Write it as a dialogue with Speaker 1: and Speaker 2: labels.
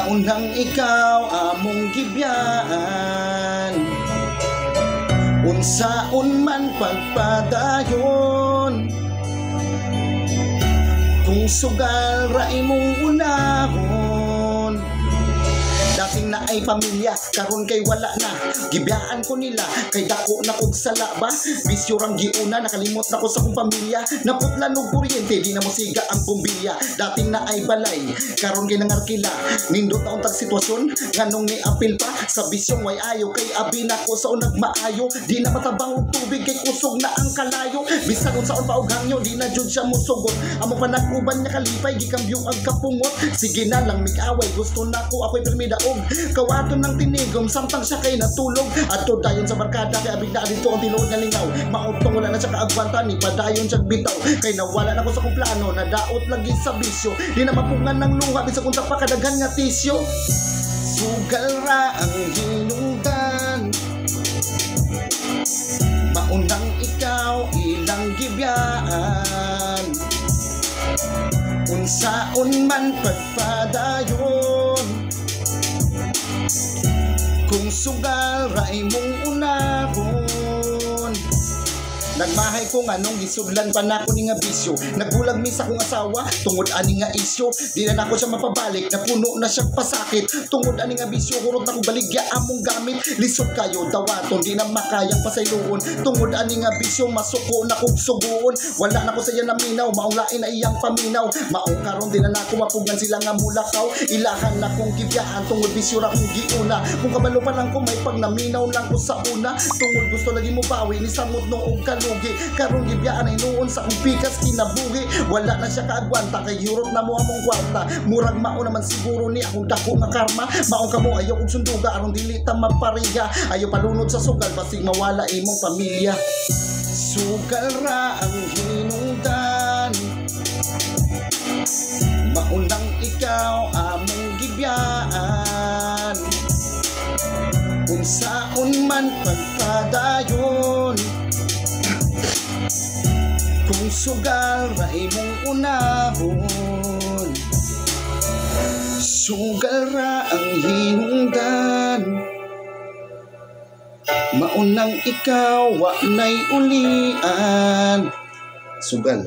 Speaker 1: Maunang ikaw among gibiyaan, unsaon man pagpadayon, kung sugal ra imong unahon. Dating naay pamilya, karon kay wala na. Gibiyaan ko nila, kay dako na kog sala ba. Bisyo rang giuna, nakalimot na ko sa kong pamilya. Naputlan og kuryente, di na mosiga ang bumbilya. Dating naay balay, karon kay nangarkila. Nindot na untag sitwasyon, nganong ni apil pa sa bisyong way ayo, kay abi na ko sa unag maayo. Di na matabang og tubig kay kusog na ang kalayo. Bisan unsaon pa og hangyo, di na jud siya mosugot. Amo pa nag-uban niya kalipay, gikambyo ang kapungot. Sige na lang mig-away, gusto na ko ako'y pirmi daog. Kawaton ng tinigom samtang siya kay natulog. Adto dayon sa barkada kay abig na dito ang tinuod nga lingaw. Mautong wala na siya kaagwanta ni padayon siya bitaw. Kay nawala na ko sa kong plano, nadaot lagi sa bisyo. Di na mapungan ng luha bisag unsa pa kadaghan nga tisyo. Sugal ra ang hinungdan, maunang ikaw ilang gibiyaan, unsaon man pagpadayon, kung sugal ra imong unahon. Nagmahay ko nganong gisudlan pa nako ni nga bisyo. Nagbulag mi sa akong asawa tungod ani nga isyo. Di na nako siya mapabalik, napuno na siya pasakit. Tungod ani nga bisyo, hurot na ko baligya among gamit. Lisod kayo dawaton, di na makayang pasayloon. Tungod ani nga bisyo, masuko na kog suguon. Wala na ko sa iya naminaw, maong lain na iyang paminaw. Maong karon di na nako mapugan sila nga mulakaw. Ilahan na kong gibiyaan tungod bisyo ra kong giuna. Kung kabalo pa lang ko may pagnaminaw lang ko sa una. Tungod gusto lagi mo bawi ni samot no og kalugi. Karon gibiyaan ay noon sa akong pikas kinabuhi. Wala na siya kaagwanta kay hurot na mo among kwarta. Murag mao naman siguro ni akong dako nga karma. Maong kamo ayaw og sunduga aron dili ta mapareha. Ayaw palunod sa sugal basig mawala imong pamilya. Sugal ra ang hinungdan, maunang ikaw among gibiyaan, unsaon man pagpadayon, kung sugal ra imong unahon. Sugal ra ang hinungdan, maunang ikaw wa nay ulian. Sugal.